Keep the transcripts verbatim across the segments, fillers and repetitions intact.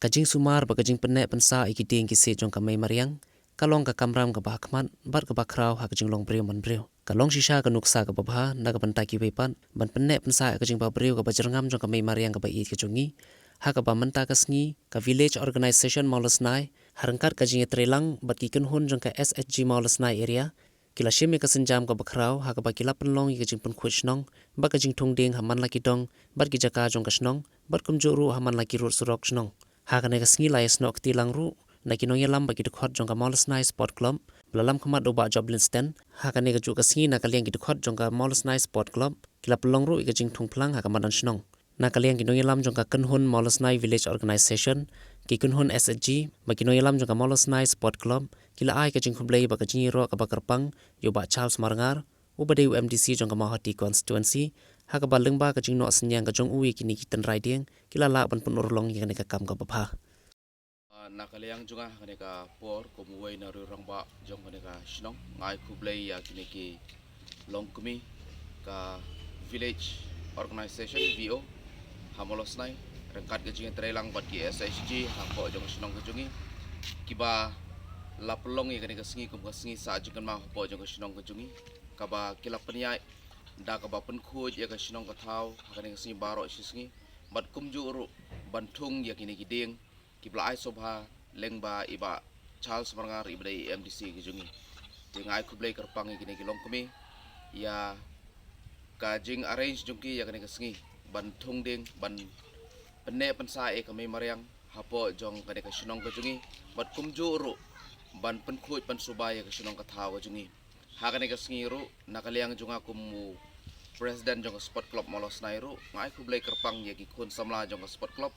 Ka jingsumar bad ka jingpynneh pynsah ïa ki dieng ki siej jong ka mei mariang ka long ka kamram kaba hakhmat bad kaba khraw ha ka jinglong briew man briew. Ka long shisha ka nuksa kaba bha na ka bynta kiwei pat ban pynneh pynsah ïa ka jingbabriew kaba jyrngam jong ka mei mariang kaba ïeit ka jong ngi, ha kaba mynta ka sngi ka Village Organisation Mawlasnai ha ryngkat ka jingïatreilang bad ki kynhun jong ka S H G Mawlasnai Area ki la shim ïa ka sienjam kaba khraw ha kaba ki la pynlong ïa ka jingpynkhuid shnong bad ka jingthung dieng ha man la ki dong bad ki jaka jong ka shnong bad kumjuh ruh ha man la ki rud surok shnong. Ha kane ka sngi la ïasnoh kti lang ruh na ki nongïalam bad ki dkhot jong ka Mawlasnai Sport Club ba la lam khmat da u Bah Job Linston. Ha kane ka juh ka sngi na ka liang ki dkhot jong ka Mawlasnai Sport Club ki la pynlong ruh ïa ka jingthung phlang ha ka madan shnong. Na ka liang ki nongïalam jong ka kynhun Mawlasnai Village Organisation, ki kynhun S H G bad ki nongïalam jong ka Mawlasnai Sport Club ki la ai ka jingkhublei bad ka jingïaroh kaba kyrpang ïa u Bah Charles Marngar, uba dei u M D C jong ka Mawhati Constituency, ha kaba lyngba ka jingnoh synñiang ka jong u ïa kine ki tynrai dieng ki la lah ban pynurlong ïa kane ka kam kaba bha. Ah, na ka liang jong nga ha kane ka por kum uwei na u rangbah jong kane ka shnong, nga ai khublei ïa kine ki longkmie ka Village Organisation, V O, ha Mawlasnai ryngkat ka jingïatreilang bad ki S H G hapoh jong ka shnong ka jong ngi, kiba la pynlong ïa kane ka sngi kum ka sngi sah jingkynmaw hapoh jong ka shnong ka jong ngi, kaba ki la pynïaid da kaba pynkhuid ïa ka shnong ka thaw ha kane ka sngi baroh shi sngi bad kumjuh ruh ban thung ïa kine ki dieng kiba la ai sngewbha lyngba i Bah Charles Marngar, iba dei M D C ka jong ngi. Te nga ai khublei kyrpang ïa kine ki longkmie ïa ka jingarrange jong ki ïa kane ka sngi ban thung dieng, ban pynneh pynsah ïa ka mei mariang hapoh jong kane ka shnong ka jong ngi bad kumjuh ruh ban pynkhuid pynsuba ïa ka shnong ka thaw ka jong ngi. Ha kane ka sngi ruh na ka liang jong nga kum u President jong ka Sport Club Mawlasnai ruh, nga ai khublei kyrpang ïa ki khun samla jong ka Sport Club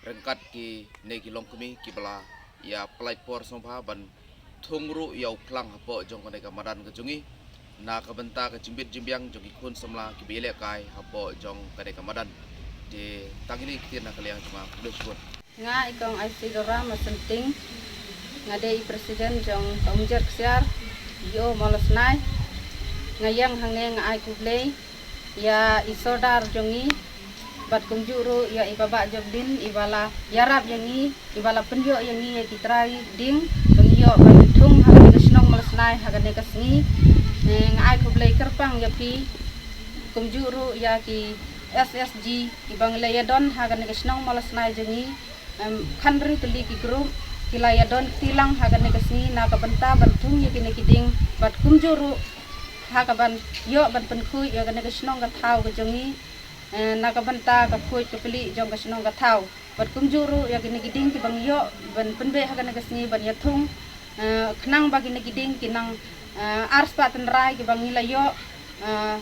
ryngkat kine ki longkmie kiba la ïa pynlait por sngewbha ban thung ruh ïa u phlang hapoh jong kane ka madan ka jong ngi na ka bynta ka jingbit jingbiang jong ki khun samla kiba ïalehkai hapoh jong kane ka madan. Te tang kine ki ktien na ka liang jong nga, khublei shibun. Nga i kong Isidora Masenting, nga dei i President jong ka Umjer Ksiar, V O Mawlasnai. Nga ïeng hangne nga ai khublei ïa i Sordar jong ngi bad kumjuh ruh ïa i Bah Bah Job Lin, iba la ïarap ïa ngi, iba la pynïoh ïa ngi ïa ki trai dieng ba ngi ïoh ban thung ha kane ka shnong Mawlasnai ha kane ka sngi. Eh, nga ai khublei kyrpang ïa phi, kumjuh ruh ïa ki S H G kiba ngi la ïadon ha kane ka shnong Mawlasnai jong ngi. Em, khatynriew tylli ki group ki la ïadon kti lang ha kane ka sngi na ka bynta ban thung ïa kine ki dieng bad kumjuh ruh ha kaban ïoh ban pynkhuid ïa kane ka shnong ka thaw ka jong ngi, eh, na ka bynta ka khuid ka plie jong ka shnong ka thaw. Bad kumjuh ruh ïa kine ki dieng kiba ngi ïoh ban pynbeit ha kane ka sngi ban ïathung, eh, khnang ba kine ki dieng ki nang, eh, ar spah tynrai kiba ngi la ïoh, eh,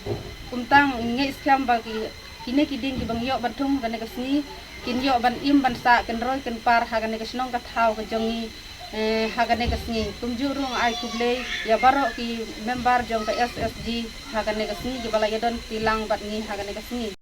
kumta ngi skhem ba ki, kine ki dieng kiba ngi ïoh ban thung ha kane ka sngi kin ïoh ban im ban sah, kin roi kin par ha kane ka shnong ka thaw ka jong ngi, eh, ha kane ka sngi. Kumjuh ruh nga ai khublei ïa baroh ki member jong ka S H G ha kane ka sngi kiba la ïadon kti lang bad ngi ha kane ka sngi.